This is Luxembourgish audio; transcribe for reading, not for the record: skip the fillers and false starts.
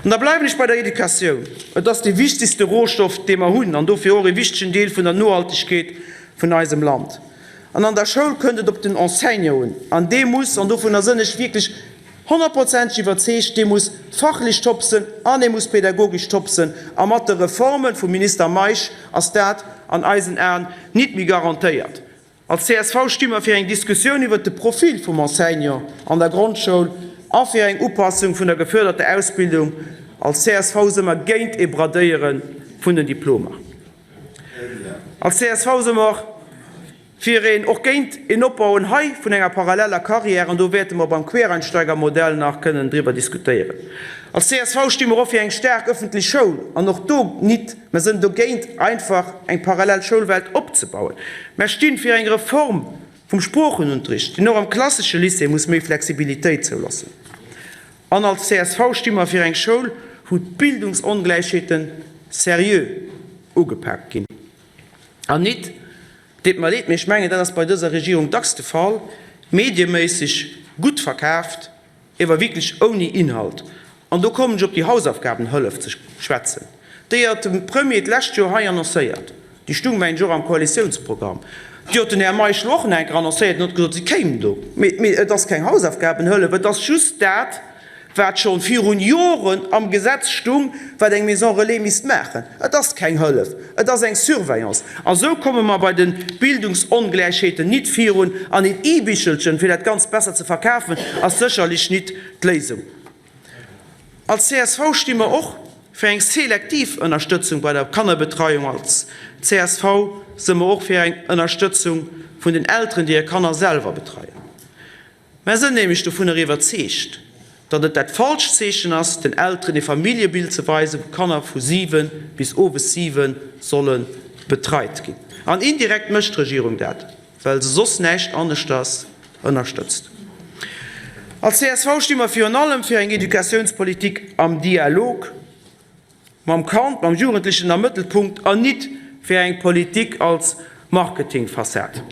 An da bleiwen ech bei der Educatioun. Et ass dee wichtegste Rohstoff, dee mer hunn, an dofir och e wichtegen Deel vun der Nohaltegkeet vun eisem Land. An an der Schoul kënnt et op den Enseignant un, an dee muss, an dovunner sënn ech wierklech honnertprozenteg iwwerzeegt, dee muss fachlech top sënn an e muss pädagogesch top sënn. A mat de Reforme vum Minister Meisch ass dat an eisen Aen nit méi garantéiert. Als csv sti mer fir eng Diskussioun iwwert de Profil vum Enseignant an der Grondschoul a fir eng Upassung vun der geförderter Ausbildung. Als csv si mer géint ee Bradéiere vun den Diplomer. Als csv si mer fir een, och géint een Opbauen hei vun enger paralleller Carrière, an do wäerte mer beim Quereinsteigermodell nach kënnen driwwer diskutéieren. Als csv sti mer och fir eng staark ëffentlech Schoul, an och do nit, mer sënn dogéint einfach eng parallel Schoulwelt opzebauen. Mer stinn fir eng Reform vum Sproochenunterricht, deen och am klassesche Lycée muss méi Flexibilitéit zouloossen. An als csv sti mer fir eng Schoul, wou d'Bildungsongläichheete seriö ugepaakt ginn an nit, deet mer leed, mee ech mengen, dat ass bei dëser Regierung dacks de Fall, medieméisseg gutt verkaaft, ewer wierklech ouni Inhalt. An do kommen ech op déi Hausaufgabenhëllef ze schwätzen, déi hat de Premier d'lescht Joer hei annoncéiert. Déi stung, mengen ech, och am Koalitiounsprogramm. Déi huet den Här Meisch elo och nach eng Kéier annoncéiert an huet gesot, si kéim do. Mee et ass keng Hausaufgabenhëllef, et ass just dat, wat scho virun Joren am Gesetz stung, wat eng Maison relais misst maachen. Et ass keng Hëllef, et ass eng Surveillance. A sou komme mer bei de Bildungsongläichheeten nit virun. An een E-Bichelchen, fir dat Ganzt besser ze verkafen, ass sécherlech nit d'Léisung. Als csv sti mer och fir eng selektiv Ënnerstëtzung bei der Kannerbetreiung. Als csv si mer och fir eng Ënnerstëtzung vun den Elteren, déi hir Kanner selwer betreien. Mer sënn nämlech dovunner iwwerzeegt, datt et dat falscht Zeechen ass, den Elteren ee Familljebild ze weisen, wou d'Kanner vu 7 bis owes 7 solle betreit ginn. An indirekt mécht d'Regierung dat, well se soss näischt aneschters ënnerstëtzt. Als csv sti mer virun allem fir eng Educatiounspolitik am Dialog mam Kand, mam Jugendlechen am Mëttelpunkt an nit fir eng Politik als Marketingfassad.